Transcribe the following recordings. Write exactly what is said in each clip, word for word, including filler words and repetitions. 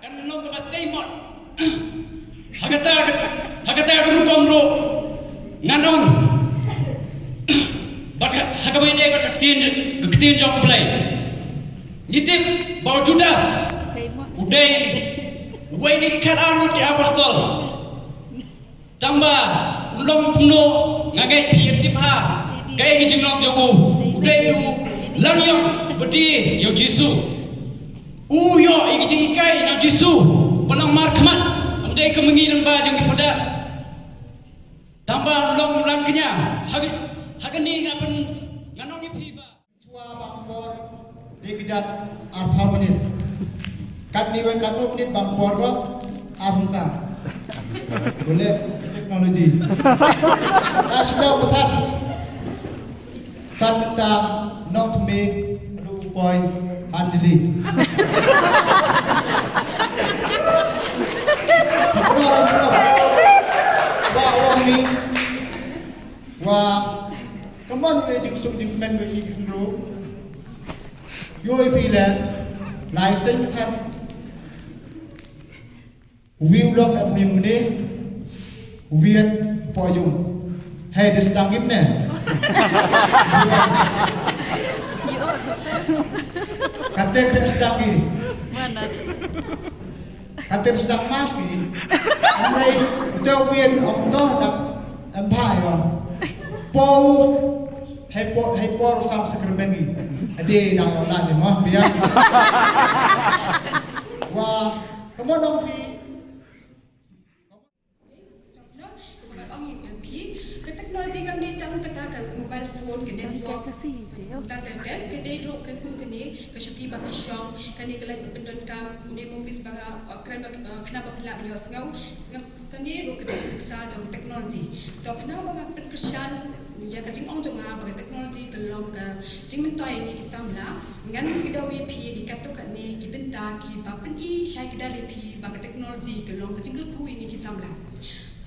Kan long kaba tei mot. Ha kata, ha kata ka rukom ruh ngan ong. Bad ha kaba ïadei bad ka ktien, ka ktien jong U Blei. Ngi tip ba u Judas u dei uwei na ki khatar ngut ki apostol. Tang ba u long kumno, nga ngeit phi tip ha kaei ka jinglong jong u. U dei u langïong ba die ïa u Jisu. U ïoh ïa ka jinghikai na u Jisu ba long markhmat. Ym dei ka myngi lyngba jong ki pader. Tang ba u long u langkñia. Ha ka, ha kane nga pyn, nga ong ïa phi ba chwa bang por dei kjat arphew minit. Katne wan katno minit bang por ko arphew ta. Bole ka technology. Ta sida pathat. San ta nong kme ru poi Anjali. Wa wa mi wa. Ka mon ka jingsuk jingkmen ka i khynroo. Ïoh i phi leh lai seng ka than. Wi u lok em him ne. Wi en po yung. Hei, da sdang im ne. Kate kren sdang i. Kate sdang mas ki. Hynrei uta u win ong doh dak em bha ïa. Po u, hei po, hei por sam sakramen i. Ade na ong na de mo pia. Wa, come on ong pi. Ka technology kam dei tang kata ka mobile phone, ka network. Ka si te yo. Ta ter ter, ka dei ruh ka kum kane, ka shuki ba ka shong, kane ka lait pyndonkam, une mo mis ba nga, uh, kren ba, uh, khnang ba pynlah ban ïohsngew. Kane ruh ka dei ka nuksa jong ka technology. To khnang ba nga pynkyrshan ïa ka jingong jong nga ba ka technology ka long ka jingmyntoi ïa ngi ki samla. Ngan kdew ïa phi ïa ki katto katne ki bynta kiba pyni shai kdar ïa phi ba ka technology ka long ka jingkyrkhu ïa ngi ki samla.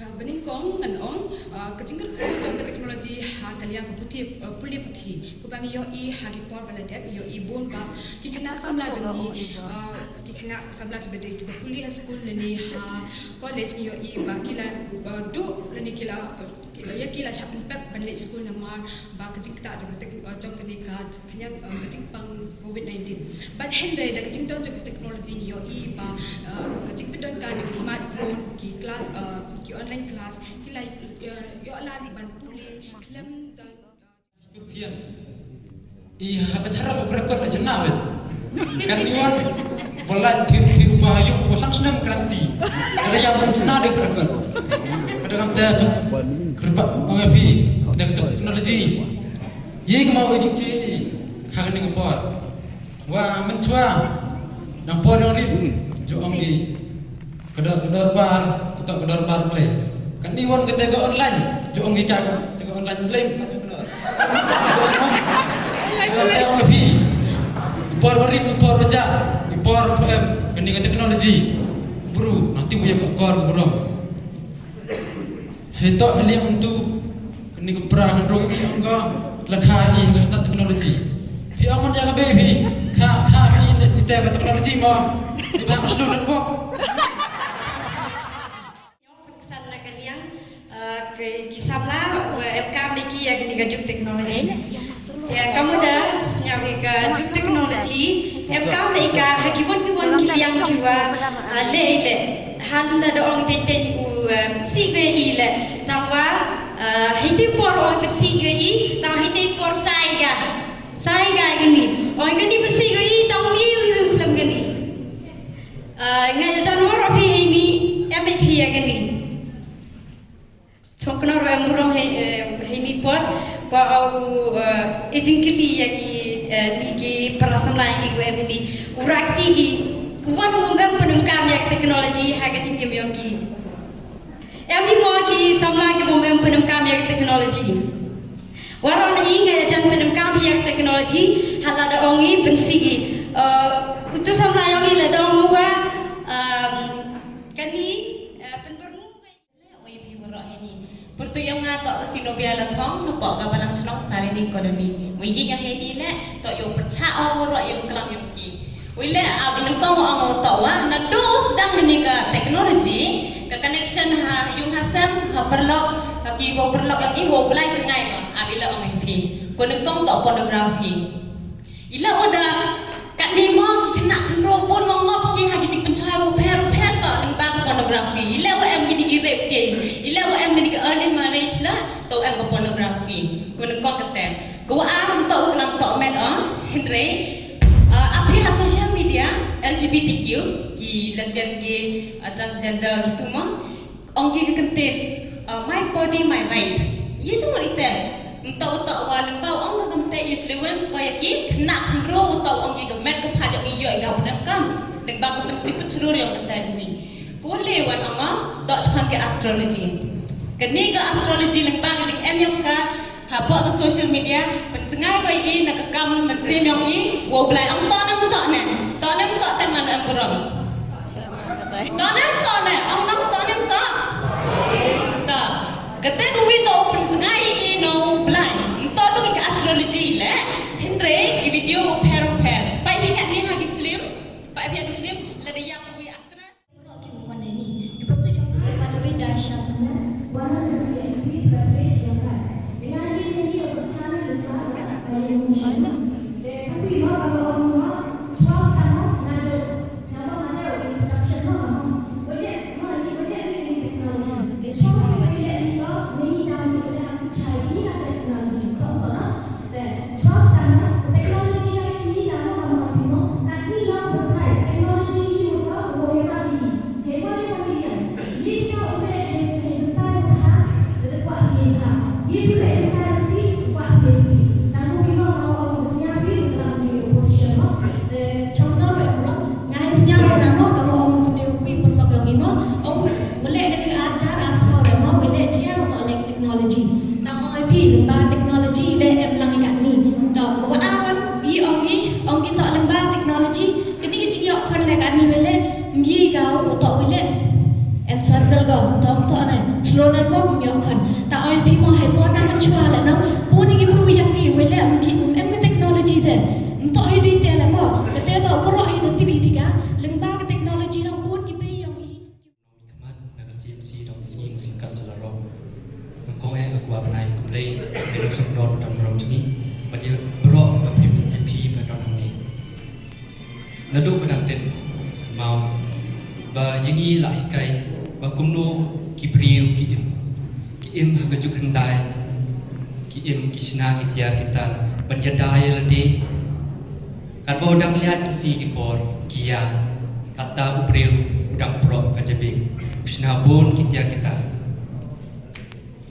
Uh, ba nyngkong ngan ong, uh, ka jingkyrkhu jong ka technology ha ka liang ka puthi, uh, pule puthi. Kumba ngi ïohi ha ki por ba la dep, ngi ïohi bun ba ki khynnah samla jong ngi, uh, ki khynnah samla kiba dei kiba pule ha skul lane ha college, ngi ïohi ba ki la, uh, duh lane ki la, uh, ki, ïa ki la shah pynpep ban leit skul namar ba ka jingktah jong ka tek-, uh, jong kane ka jingpang, uh, ka jingpang covid nineteen. Bad hynrei da ka jingdon jong ka technology ngi ïohi ba, uh, ka jingpyndonkam ïa ki smartphone, ki class, uh, ki online class, ki la, uh, ïoh lad ban pule khlem don, uh, Scorpion. I ha ka charap ka record la jena wet. Kan ni wan. Ba la thir thir ba ha yung ba sang snem kranti. Ada yang ban jena de record. Kada kam te so. Kerpa ong ïa phi. Ada ka technology. Ye ka mau jingche. Ha kane ka por. Wa mynchwa. Nang por nang rit. Jo ong i. Ka dor, ka dorbar, ka dor, ka dorbar Blei. Kane wan kata ka online, ju ong kita ka, kata ka online Blei, ka ju kena. Ju ong, ju ong te ong phi. Por warim, por waja, por em, kane ka technology. Bru, nanti buya ka kor burom. Hetok liang tu, Kane ka pra ka rong i ong ka la kha i ka stat technology. Phi ong mon ja ka bei phi kha kha i ne i te ka technology mo. I ba slu network. Pynsan na ka liang, eh, ki, ki samla, eh, em kam ne ki ïa kane ka juk technology. Ïa ka mut da sñiaw hi ka juk technology em kam ne ka ha ki won ki won ki liang ki wa, eh, le le. Han da da ong te te u, eh, si ke i le. Tang wa, eh, hiti por ong ke si ke i, tang hiti por sai ga. Sai ga gini. Ong gini besi ke i, tang ni u klem gini. Eh, ngai tan mor phi ini, em phi ya gini. Chong kno ro em burong hei, eh, hei ni por, ba au, eh, ejin kili ya ki, eh, ni ki para samla ya ki gu em ni. U rak ti ki, u wan u em pun em kam ya ki technology ha ka jingim yong ki. Em ni mo ki samla ki bom em pun em kam ya ki technology. Waron i ngai jan pun em kam ya ki technology, hala da ong i pun si ki. Eh, utu samla yong i la da ong wa, em, kani, eh, pun bermu. Oi phi waroh hini. Pyrtuit yong nga toh Sinobia Lathong, napoh ka Balang Chnong Sarini Colony. Mo ïing yong hini le, toh yong pyrchah ong waroh yong klam yong ki. Wi le, ap i nyngkong ong u toh wa, naduh sdang mynne ka technology, ka connection ha ïung ha sem, ha paralok, ha ki wow paralok ïa ki wow blai jngai ko, ap i le ong i phi. Ko nyngkong toh pornography. I le wa da katne mo ki khynnah khynroo bun ngop ki ha ki jingpynshoi wow pher wow pher toh lyngba ka pornography. I le wa em kine ki rape case. I le wa em kine ki early marriage la toh em ka pornography. Ko nyngkong kata. Ko wa ar toh u klam toh met o. Hynrei, uh, ap i ha social media, L G B T Q, ki lesbian, gay, uh, transgender ki tu mo. Ong ki ka kyntien, uh, my body, my right. Ye jong ite. Nto uto wa lyngba ong ka kyntien influence ko ïa ki khynnah khynroo uto ong ki ka met ka phad ïa ki ïoh i ka pyndonkam. Lyngba ka pynjip pynchlur ïa ka kyntien ni. Ko le wan ong toh shaphang ka astrology. Kane ka astrology lyngba ka jingem ïong ka hapoh ka social media, pynjngai ko i na ka kam mynsiem ïong i, wow blai ong toh ne, toh ne, toh ne, toh chen man em burom. Toh ne, toh ne, ong nong toh ne, toh. Toh. Kata ka wi toh pynjngai i no blai. Toh tu ka astrology le, hynrei ki video wow pher wow pher. Pai phi katne ha ki film, pai phi ha ki film, la da ïap wi actress. Ki mukwan ni, i betul yang Valerie Dasha semua. Wana nasi aksi berdiri siapa? Dengan ini ini bercanda dan bahasa kayu musuh. Deh, tapi mau kalau orang mau trust sama najib. Sama ada introduction mau kamu. Boleh, mau ini boleh ini teknologi. Trust boleh ini kau ini dah boleh aku cari ini teknologi. Betul lah. Te, trust ano, technology ïa ki ïa mo mo mo mo, ta ki ïa mo thai, technology ki mo ka mo ïa ki. He mo le mo ïa. Ye ka u me he he thai mo tha, le kwa ye tha. Ye tu le thai si, kwa ye si. Ta mo ïa mo mo mo sia pi mo ta mo ïa position mo. Te, chong no be mo. Nga hi sñiaw ïa nga mo, ka mo ong tu ne u phi pyrlok ïa ngi mo. Ong, mo leh kane ar jar ar phew ïa mo, mo leh jia mo toh leh technology. Tang ong ïa phi, lyngba technology leh em lang ïa katni. Toh, mo ba awan, i ong i, ong ki toh lyngba technology, kane ka jingïoh khon leh katni mo leh, mgi gau mo toh mo leh. Em circle gau, toh mo toh ne, slow na mo mo ïoh khon. Tang ong ïa phi mo, hei mo na mo chwa leh nong, pun ïa ki bru ïa ki mo leh, mgi, em ka technology te. Mo toh hi di te leh mo, kate toh, bro hi da tibi tiga, lyngba ka technology lang pun ki bei ïong i. Khmat na ka C M C dong sngi musim ka sala rong. Nyngkong eh ka kwah bnai khublei, ïa nong shong nor ba don rong jong ngi, bad ïa baroh ba phim ïa phi ba don hangne. Naduh ba dang dien, kynmaw, ba ïa ngi la hikai, ba kumno ki briew ki im, ki im ha ka juk hyndai, ki im ki shna ki tiar ki tar, ban ïada ïa lade, Katba u dang ïaid ki sngi ki por, ki ïa, kata u briew, u dang proh ka jabieng, u shna bun ki tiar ki tar.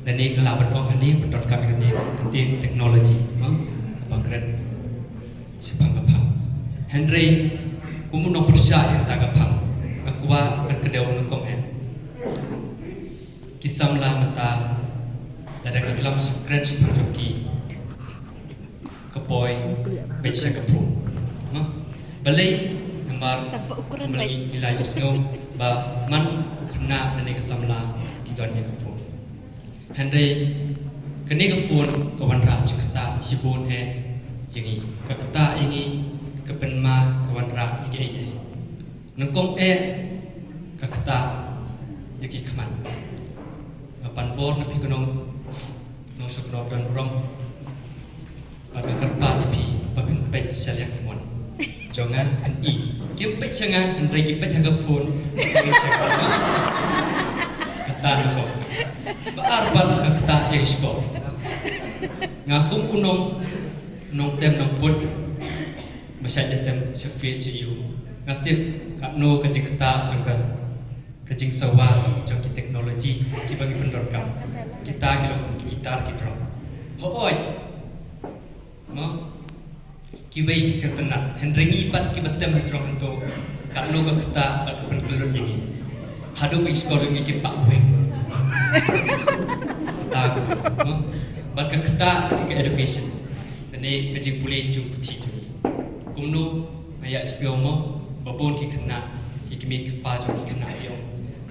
Lane nga lah ban ong hangne, ban donkam ïa kane, ka ktien technology, mo? Kaba kren shaphang ka phang. Hynrei, kum u nongpyrshah ïa kata ka phang, nga kwah ban kdew nyngkong eh. Ki samla mynta, lada ngi klam sha kren shaphang jong ki, ka poi beit sha ka phone. Mo? Balei? Namar kumba ngi la ïohsngew ba man u khynnah lane ka samla ki don ïa ka phone. Hynrei kane ka phone ka wanrah jingktah shibun eh ïa ngi. Ka ktah ïa ngi, ka pynma, ka wanrah ïa kiei kiei. Nyngkong eh ka ktah ïa ki khmat. Nga pan bor na phi ka nong, nongshong nongdon burom. Bad nga kyrpad ïa phi ba phin peit sha liang ka mon jong nga, phin i. Kim peit sha nga, hynrei ki peit ha ka phone. Kata nyngkong. Ba ar, ban ka ktah ïa ki shkor. Nga kum u nong, nongtem nongput. Ba shait leh tem sha feet sha ïew. Nga tip katno ka jingktah jong ka, ka jingsawa jong ki technology kiba ngi pyndonkam. Kita ki long kum ki guitar ki drum. Hooid. Mo? Kiwei ki sngewtynnat. Hynrei ngi pat kiba tem ha jrong hangto, katno ka ktah bad ka pynkyllut ïa ngi. Haduh ba ki shkor jong ngi ki pah weng. Ktah, mo? Bad ka ktah ka education. Lane ka jingpule jong puthi jong ngi. Kumno nga ïa sngew mo, ba bun ki khynnah, ki kmie ki kpa jong ki khynnah ki ong,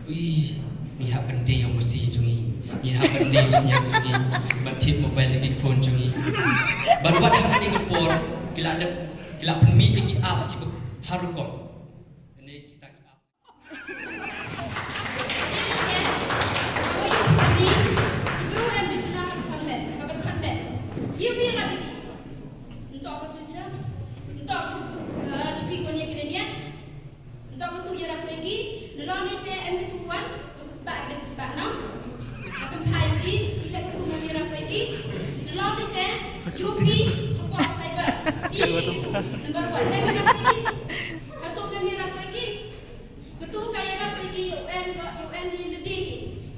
ui, ngi hap ban die ïa u masi jong ngi, ngi hap ban die ïa u sniang jong ngi, ban thied mobile ïa ki khun jong ngi. Bad wat ha kane ka por, ki la dep, ki la pynmih ïa ki apps kiba Har rukom. Ine kita ki Ntok ka tu cha, ntok ka, eh, chuki ko ne kene ne. Ntok ka tu ya rapi ki, nalor ni te em tu wan, tu sba, tu sba na. Akan phai ki, ila ka tu mami rapi ki. Nalor ni te, U P, ko cyber. Ki tu, number one, mami rapi ki. Ka tu mami rapi ki. Katu ka ïarap ïa ki U N, U N ni lebih.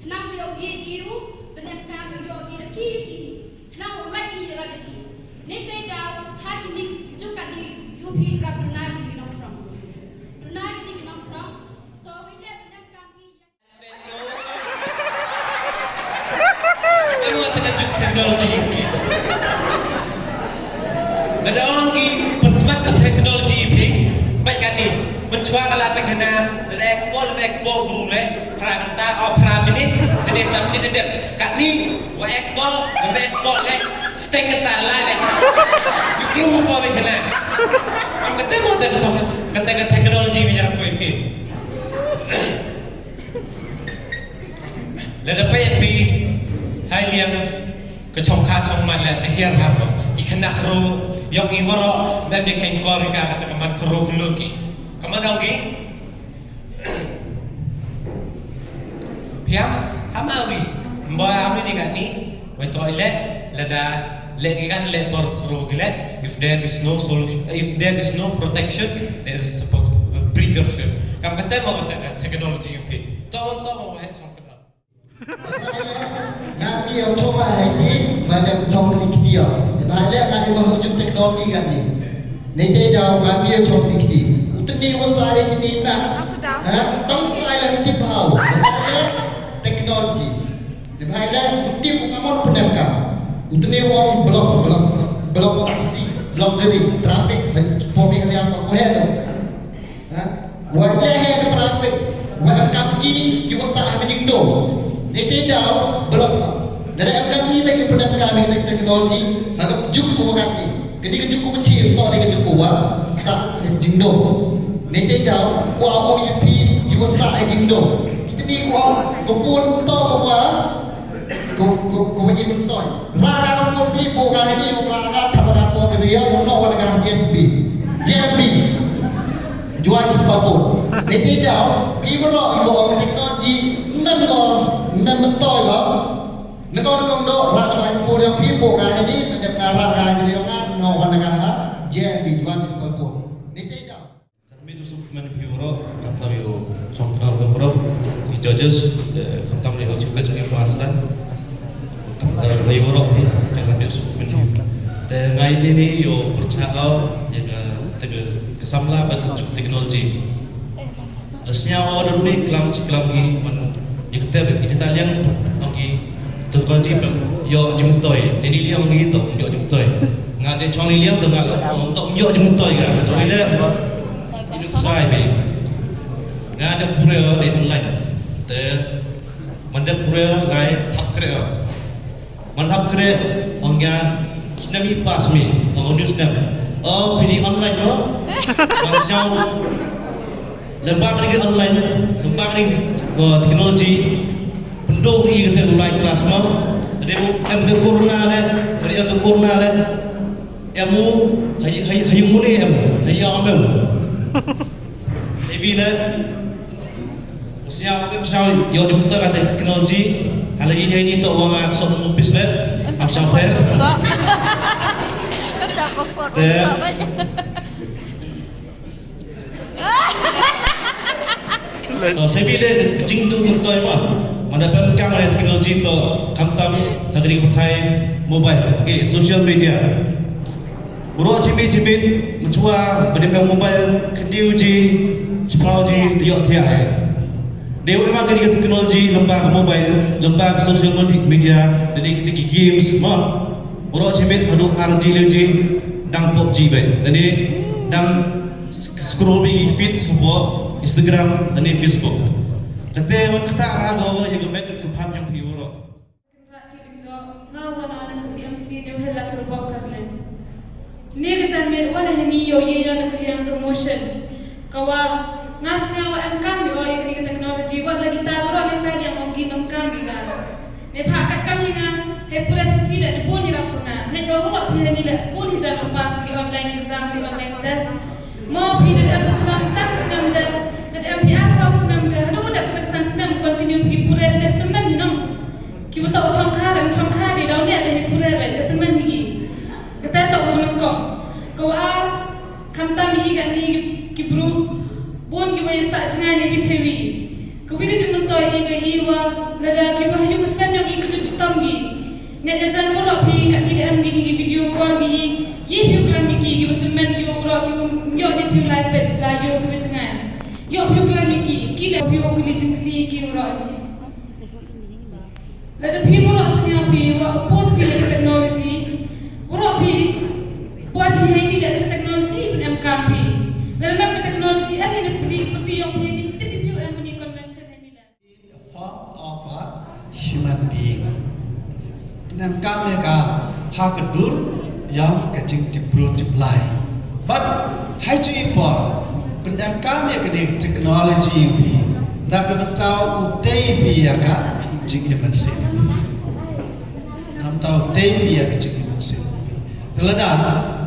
Khnang ïoh ki ki u, bynta ka ïoh ki laki ki. Khnang u rai ïarap ïa ki. Ni te daw ha kini ki juk ka ni, U P rap duna ki nongkrong. Duna ki nongkrong. To wi le bynta ka ki. Ano ata ka juk technology. Ba da ong ki pynsmat ka technology phi, bad kane, mynchwa ka la pynkhana, da ek bol, da ek bol bru le, phra kynta, o phra minit, da ne sa minit da dep. Kane, wa ek bol, da ek bol le, steng kynta la le. Yu kru mo pynkhana. Am kata mo ta ka, kata ka technology mi jarap ko phi. Lada peit phi, hai liang, ka chong kha chong man lada hiar ha ko. Ki khynnah khro, ïong i waroh, bad de khein kor ka kata ka man khro khlo ki. Ka man ong ki? Phiam, ama wi, mba ami ni kani. Wei to ile, lada le ki kan le por khro ki le, if there is no solution, if there is no protection, there is a po-, a precaution. Kam kata mo kata ka technology phi. To to mo wei chong kata. Nga mi ïa chong ma hai ti, ma da chong ni kiti ïa. Ba le nga ni ma hu chong technology kan ni. Ni te da nga mi ïa chong ni kiti. Utni wo sa re ti ni na. Ha, tong sa le ti pau. Technology. Ni ba le ti ko kamon pun ka. Utni wo block, block, block taxi, block gari, traffic, po mi ka ko he. Ha? Wa leh ha ka traffic, wa kam ki, ki wa sah ha ka jingdum. Ni te daw, belum. Lada kam ki ba ki pyndonkam ïa ka technology, ha ka juk ko wa kam ki. Kane ka juk ko wa chim, to ne ka juk ko wa sah ha ka jingdum. Ni te daw, ko wa ong ïa phi, ki wa sah ha ka jingdum. Kita ni ko wa, ko pun to ko wa, Ko, ko, ko wa jingmyntoi. Ra ra ko phi ko ka ni ko ra ra thap ra ko ke ria ko no wa ka J S B. J S B. Juan Spapur. Ni te daw, phi ba ro ko ong technology, men ko, men myntoi ko. Ni ko ni ko do, ra chwa ko ria phi ko ka ni, ni te ka ra ka ni ko no wa ka J S B, Juan Spapur. Ni te daw. Janmiet u suk kmen phi waroh, khamtam ïa u chong kynnoh ka program, ki judges, eh, khamtam ïa u chief guest, ïa u master. Khamtam ïa waroh phi, janmiet u suk kmen phi. Te nga ïa ini ïa u pyrchah ïa ka, te ka, ka samla bad ka juk technology. Sñiaw ïa u dei klam chi klam hi, man ïa kata ba ki ta liang ong ki, to ka ji ba ïoh jingmyntoi. Ni ni liang ong ki to ïoh jingmyntoi. Nga je chong ni liang to nga ong to ïoh jingmyntoi ka. To ile ini kusai be. Nga da pura de online. Te man da pura ngai thap kre. Man thap kre ong ïa snem i pass mi, ong uni snem. Oh, phi dei online mo? Man sñiaw. Lem bak ni online, lem bak ni, uh, technology. Pynduh i kata online class mo. Dei em te corona le, dei em te corona le. Em u, hai, hai, hai mu ni em, hai ya em. Hai vi le. Sñiaw, sñiaw, ïoh jingmyntoi ka technology. Hala ïa ini to wa nga sot mu business. Am sñiaw pher. Te. To, se bi le jingduh myntoi ma. Manda pyndonkam ïa technology to khamtam ha kane ka pyrthei mobile. Okay, social media. Baroh jingmih jingmih, mynchwa ba dei ka mobile, khyndiat ji, shiphew ji, te ïoh thiah ïa. Dei wa ma kane ka technology, lem bad ka mobile, lem bad ka social media, dei kita ki games, ma. Baroh jingmih, haduh ar ji, lew ji, dang PUBG bad. Dei dang scroll bad ki feeds, hapoh Instagram, dei Facebook. Kata wan kata ha go, ïa ka met ka phat jong phi baroh. Kynrad ki lyngdoh, nga wan na ka C M C New Hill Lateral Bok Karleng. Ne ka janmiet wan na hynñiew ïa na ka liang ka motion. Ka wa nga sngew wa em kam ïa o ïa kane ka technology, wat la kita baroh nangta ki ong ong ki em kam ïa ka. Ne pha kat kam ïa nga, hei pule puthi da bun ïarap ka nga. Ngan ong baroh phi hani la bun hi jan pass ki online exam, ki online test. Mo phi da em ka khlem san snem da, da em phi arphew snem da, haduh da ka san snem continue phi pule phi tymmen nong. Ki ba toh chongkha, chongkha ki daw ne da hei pule ba da tymmen hi. Kata toh u nongkong. Ka wa Khamtam ïa kane ki briew bun kiba ïasah jngai ne phi chewi. Kawi ka jingmyntoi ïa ka i wa lada kiba ha ïing ka sem ïong i ka jingchitom ngi. Ngan ïa jan baroh phi katne ka em kine ki video call ngi i. Ïa phi u klam ïa ki kiba tymmen kiba baroh kiba ïoh ïa phi u lai pet la ïoh kiba jngai. Ïoh phi u klam ïa ki ki la phi u kylli jingkylli ïa ki baroh ngi. Lada phi baroh sngew phi wa oppose phi ïa ka technology, baroh phi poi phi ha ine da ka technology phin em kam phi. Lada em ka technology em ine phi phi ïong phi ine tip phi em ine convention ine la. A form of a human being. Phin em kam ïa ka ha ka dur ïong ka jingtip briew tip Blai. But ha ïa i por phin em kam ïa kane technology phi da ka bynta u tei phi ïa ka jingim mynsiem. Namta u tei phi ïa ka jingim mynsiem. Te lada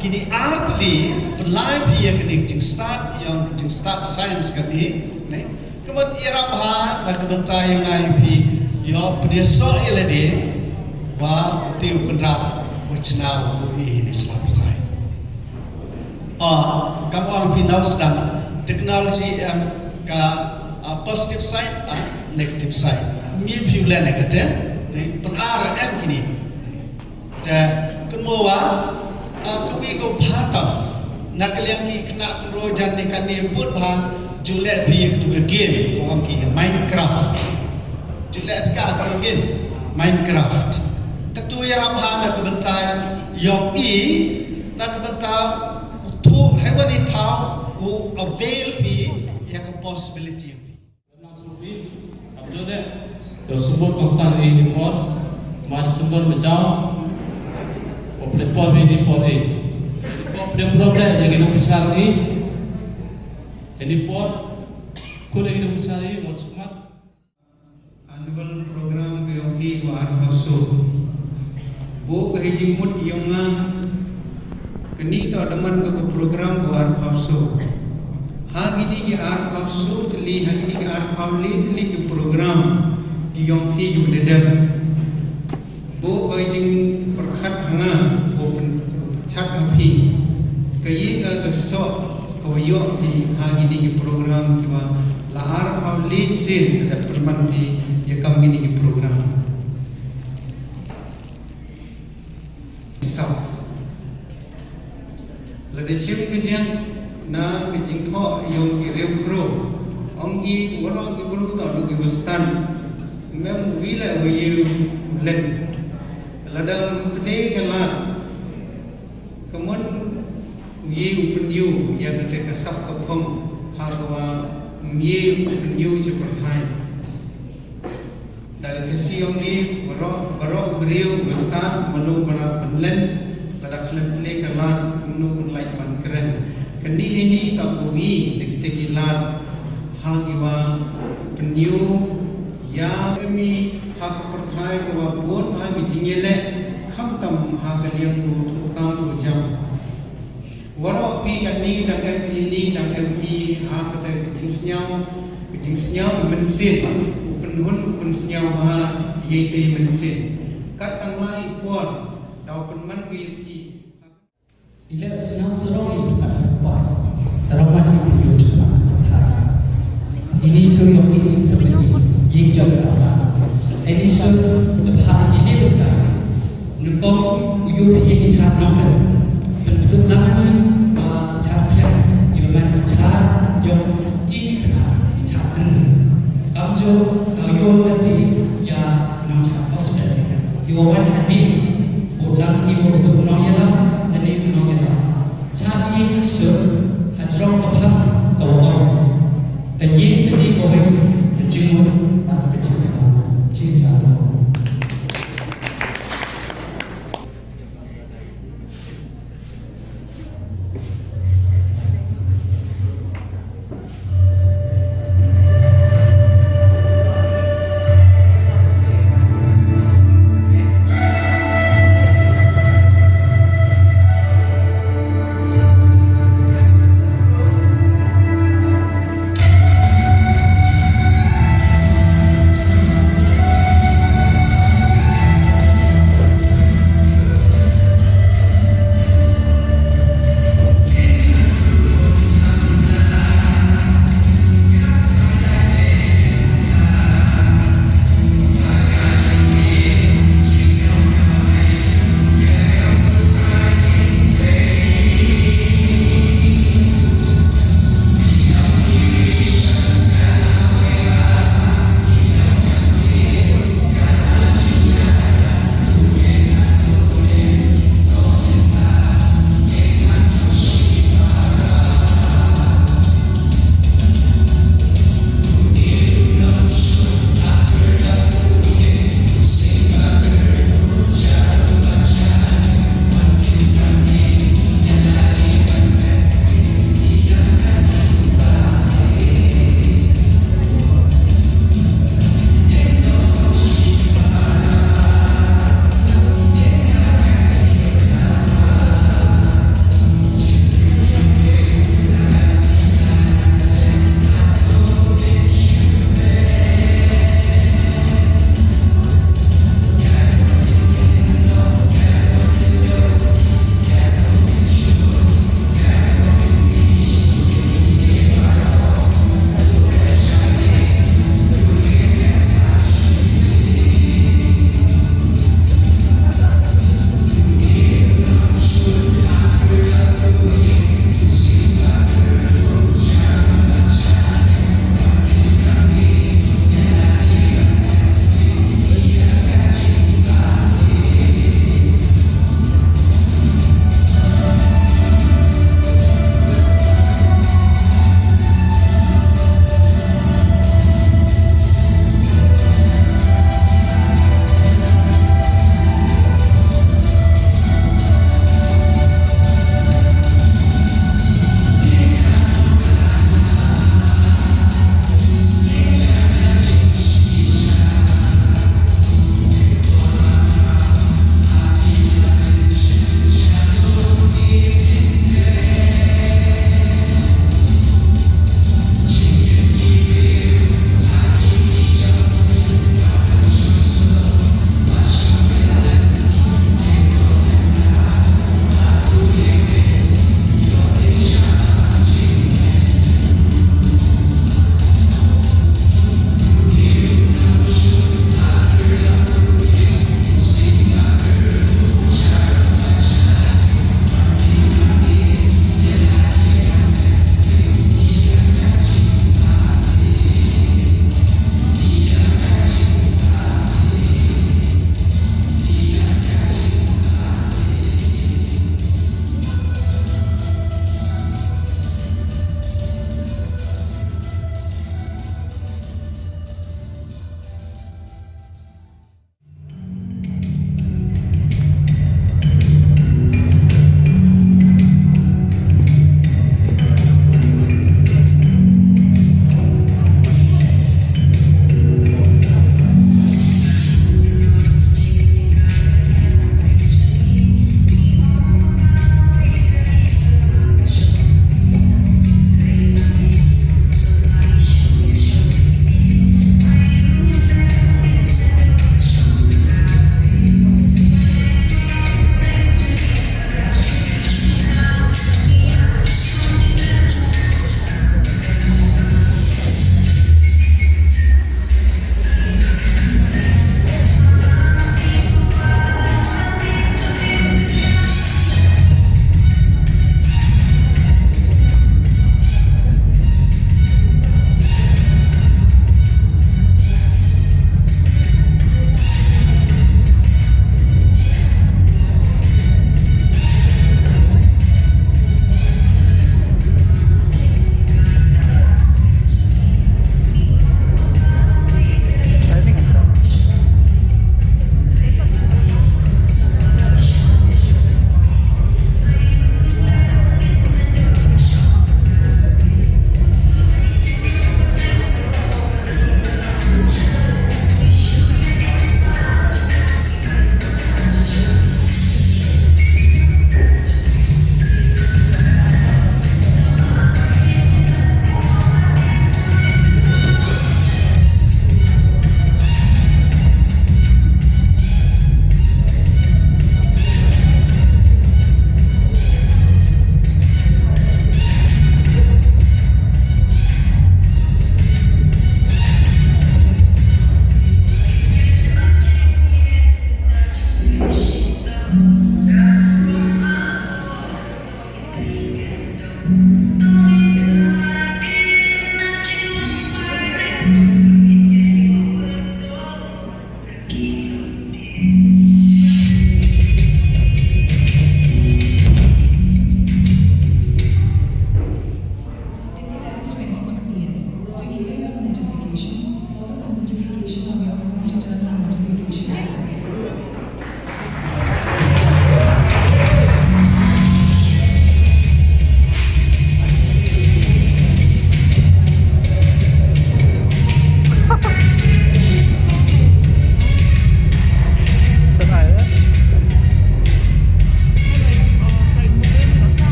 kine ar tylli pynlai phi ïa kane ka jingstad ïong ka jingstad science kane ne. Ka mut ïarap ha da ka bynta ïa nga ïa phi ïoh pynïasoh ïa lade wa u tei u kynrad wa chynna u i ne sla pynlai. Ah, kam ong phi nau sdang technology em ka, ah, positive side, ah, negative side. Ngi phi u len ne kate, ne pynara em kini. Te kumno wa, ah, kawi ka phatam na ka liang ki khynnah kumro jan ne kane bud bha ju leh phi ïa katu ka game ko ong ki Minecraft. Ju leh phi ka game Minecraft. Katu ïarap ha na ka bynta ïong i na ka bynta u tu haiwan i thaw u avail phi ïa ka possibility. Yo sumut kongsan i ni por ma December ma jaw. O ple por i ni por i. Ko ple por ple ya ni por sar i. Ini por kule ini mencari mau cemat. Annual program ke ong hi wa arphaw so. Bo ka hi jingmut yong nga. Kani to daman ka program ko arphaw so. Ha kini ki arphaw so teli ha kini ki arphaw le teli ki program ki yong hi ki bededem. Bo ka jingpyrkhat ha nga ko pyrkhat ha phi. Ka ïa ka ka sok ka wa ïoh phi ha kini ki program ki wa la arphaw le sien ka da pyrman phi ïa kam kini ki program. Sa Lada chim ka jing na ka jingthoh yong ki riewkhro ong ki waroh ki bru to du ki western. Mem wi la wi yu len. Lada ple ka la ka mon wi u pynyu ya ka te ka sap ka phong ha ka wa wi u pynyu che pyrthai. Da ka siong i baroh baroh briew ba stad mano ba la pynlen lada khlem pynleh ka lad mano ban lait ban kren. Kani hini ta pyngi da kita ki lad ha ki wa pynïu ya mi ha ka pyrthai ka wa bun ha ki jingïaleh khamtam ha ka liang ko kam ko jam. Waroh phi katni dang em phi ni dang em phi ha kata ka jingsngew ka jingsngew mynsiem u pynhun u pynsngew ha ïa ka mynsiem. Kat tang lai por daw pynman ïa phi. Ila sngew sarong ïa phi pat ha pai sarong mat ïa phi ïa phi pat ha pai. Ini suri ini ini jam sama. Ini suri lebih ini lebih. Nukong u ïoh ïa ki char nongpynim. Pynpsuk lang ani ba ki char pynpynim ïa man ki char ïong i ki pynpynim ki char pynpynim. Kam ju nga ïoh ïa ki ïa nongchar hospital. Ki wa wan hadien bad lang ki wa betul nongïalam dan i nongïalam. Char ïa ki sur hajrong ka phang ka wa wan. Ka ïing ka ni ka wei ka jingmut ba ka jingmut. Jingmut.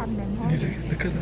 Ni deh, dekat.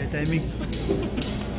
Timing, timing.